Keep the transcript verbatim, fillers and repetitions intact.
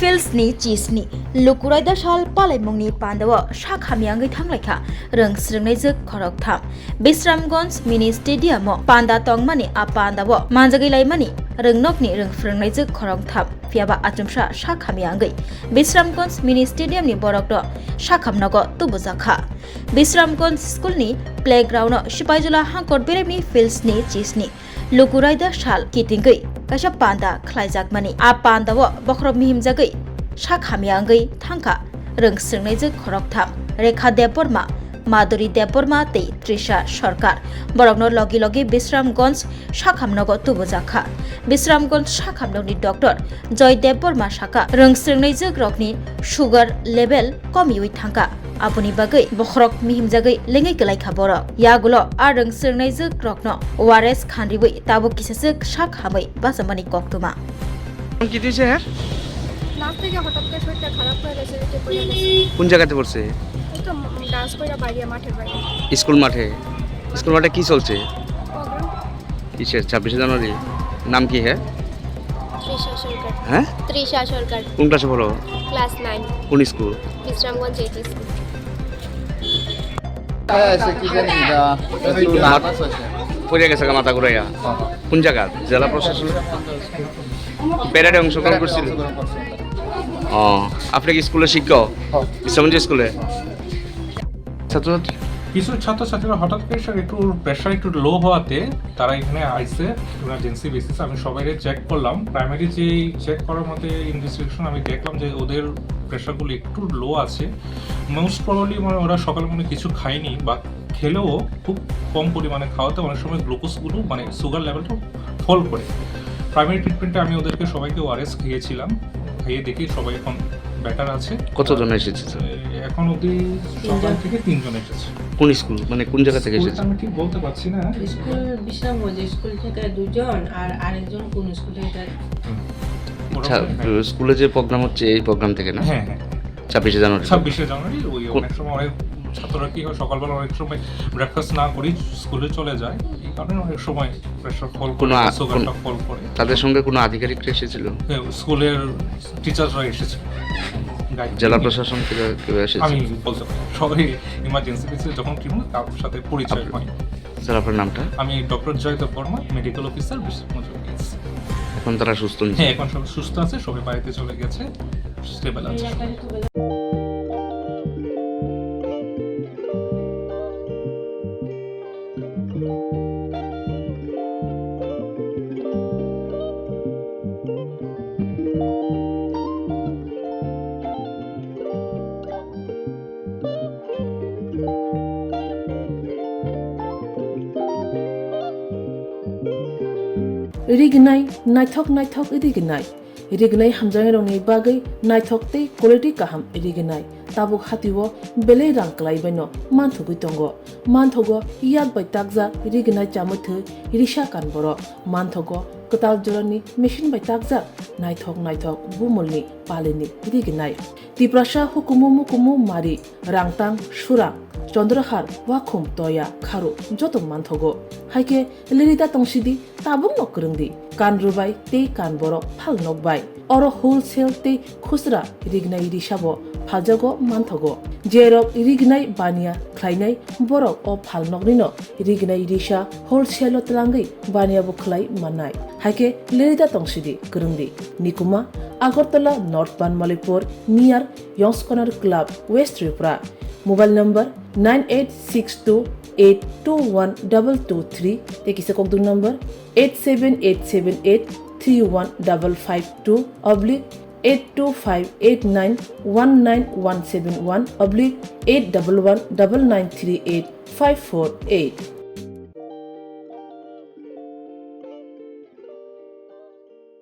Fields ni chisni Lukuraida sal palaimungni pandao sak hamya wngwi thanglaikha rwng srwngnaijwk khoroktham. Bisramganj mini stadium o panda tongmani a pandao manjagwi laimani rwngnokni rwng srwngnaijwk khoroktham, phiyaba achomsa sak hamya wngwi Bisramganj mini stadium ni borokno sak hamnogo tubujakha. Bisramganj school ni playground o Sipaijala Hangkor Beremni Fields ni chisni Lukuraida sal kitingwi kaisa panda khlaijakmani. A pandao bokhorok mihimjagwi sak hamya wngwi thangkha rwng srwngnaijwk khoroktham, Rekha Debbarma, Madhuri Debbarma tei Trisha Sarkar. Borokno logi logi Bisramganj sak hamnogo tubujakha. Bisramganj sak hamnokni doctor Joy Debbarma sakha, rwng srwngnaijwk rokni sugar level komiwi thangkha. Aboni bagwi bokhorok mihimjagwi lengwi kwlaikha borok. Yagulo a rwng srwngnaijwk rokno O R S khanriwi tabuk kisaswk sak hamwi bachamani koktwma. নাম কি তুই স্যার? নাচ থেকে হঠাৎ করে শরীরটা খারাপ হয়ে গেছে, উঠে পড়ে গেছে। কোন জায়গাতে পড়ছে? এই তো ডান্স করে বাড়িয়া মাঠের বাইরে। স্কুল মাঠে? স্কুল মাঠে কি চলছে? প্রোগ্রাম। কিসের ছাব্বিশে জানুয়ারি? নাম কি হে? তৃষা সরকার। হ্যাঁ? তৃষা সরকার। কোন ক্লাসে পড়ো? Class nine. কোন school? Bishramganj H S school. হ্যাঁ, সে কি জানি, এটা একটু নার্ভাস হয়েছে। পড়ে গেছে গা মাথা ঘুরাইয়া। হ্যাঁ, হ্যাঁ। কোন জায়গা? জেলা প্রশাসন? প্যারেডে অংশগ্রহণ করছিল? অংশগ্রহণ করছিল। ও, আপনি কি স্কুলের শিক্ষক? হ্যাঁ। বিশ্রামগঞ্জ স্কুলে? ছাত্রছাত্রী? কিছু ছাত্রছাত্রীরা হঠাৎ করে স্যার একটু প্রেশার একটু লো হওয়াতে তারা এখানে আইসে ইমার্জেন্সি বেসিস। আমি সবাইকে চেক করলাম, প্রাইমারি যে চেক করার মধ্যে ইনভেস্টিগেশন আমি দেখলাম যে ওদের প্রেশারগুলো একটু লো আছে। মোস্ট প্রবাবলি মানে ওরা সকালে মানে কিছু খায়নি বা খেলেও খুব কম পরিমাণে খাওয়াতে অনেক সময় গ্লুকোজগুলো মানে সুগার লেভেলটা ফল করে। প্রাইমারি ট্রিটমেন্টে আমি ওদেরকে সবাইকে ওআরএস খাইয়েছিলাম, খাইয়ে দেখি সবাই এখন বেটার আছে। কতজন এসেছে, স্যার? এ, এখন অবধি সকাল তিনজন। থেকে তিনজন এসেছে। কোন স্কুল, মানে কোন জায়গা থেকে স্কুলটা এসেছে? আমি ঠিক বলতে পারছি না। স্কুল বিশ্রামগঞ্জ স্কুল থেকে দুজন আর আরেকজন কোন স্কুল থেকে, স্যার? হুম। ওরা আচ্ছা, হ্যাঁ। স্কুলে যে প্রোগ্রাম হচ্ছে, এই প্রোগ্রাম থেকে না? হ্যাঁ, হ্যাঁ। ছাব্বিশে জানুয়ারি। ছাব্বিশে জানুয়ারি, ওই কোন অনেক সময় অনেক ছাত্ররা কি হয়, সকালবেলা অনেক সময় ব্রেকফাস্ট না করেই স্কুলে চলে যায়, এই কারণে অনেক সময় প্রেশার ফল করে, কোনো আ-, সুগারটা কোন-, ফল করে। তাদের সঙ্গে কোনো আধিকারিকরা এসেছিল? হ্যাঁ, স্কুলের টিচাররা এসেছে। গাইড জেলা করে। প্রশাসন থেকে কেউ এসেছে? আমি বলতে পারি, সবাই ইমার্জেন্সি বেসিসে যখন ট্রিটমেন্ট, কারোর সাথে পরিচয় আপনি, হয়। স্যার, আপনার নামটা? আমি ডক্টর জয়দেব বর্মা, মেডিকেল অফিসার, বিশ্রামগঞ্জ পিএইচসি। এখন তারা সুস্থ হ্যাঁ, নিশ্চয়ই? এখন সব সুস্থ আছে, সবাই বাড়িতে চলে গেছে, স্টেবল আছে। Rignai, naithok naithok rignai. Rignai hamjaknairokni bagwi naithok tei quality kaham rignai. Tabuk hatio belai rang kwlaibaino manthogwi tongo. Manthogo yak bai takjak rignai chamwi thwi risa kan borok. Manthogo kwtal jorani machine bai takjak naithok naithok bumulni palini rignai. Tiprasa hukumu mukumu mari, rangtang, surang, chondrohar, wakhum, toya, kharu joto manthogo. Haikhe lirida tongsidi, tabukno kwrwngdi, kan rwbai tei kan borok phal nokbai. Oro wholesale tei khusra rignai risabo phaljago manthogo. Jerok rignai baniya khlainai borok o phalnoknino rignai risa wholesale-o twlangwi baniya bo khlai mannai. Haikhe lirida tongsidi, kwrwngdi. Nikuma, Agartala North Banmalipur, near Yongs Corner Club, West Tripura. Mobile number nine eight six two eight two one double two three, tei kisa kokduk number eight seven eight seven eight three one double five two oblique eight two five eight nine one nine one seven one oblique eight double one double nine three eight five four eight.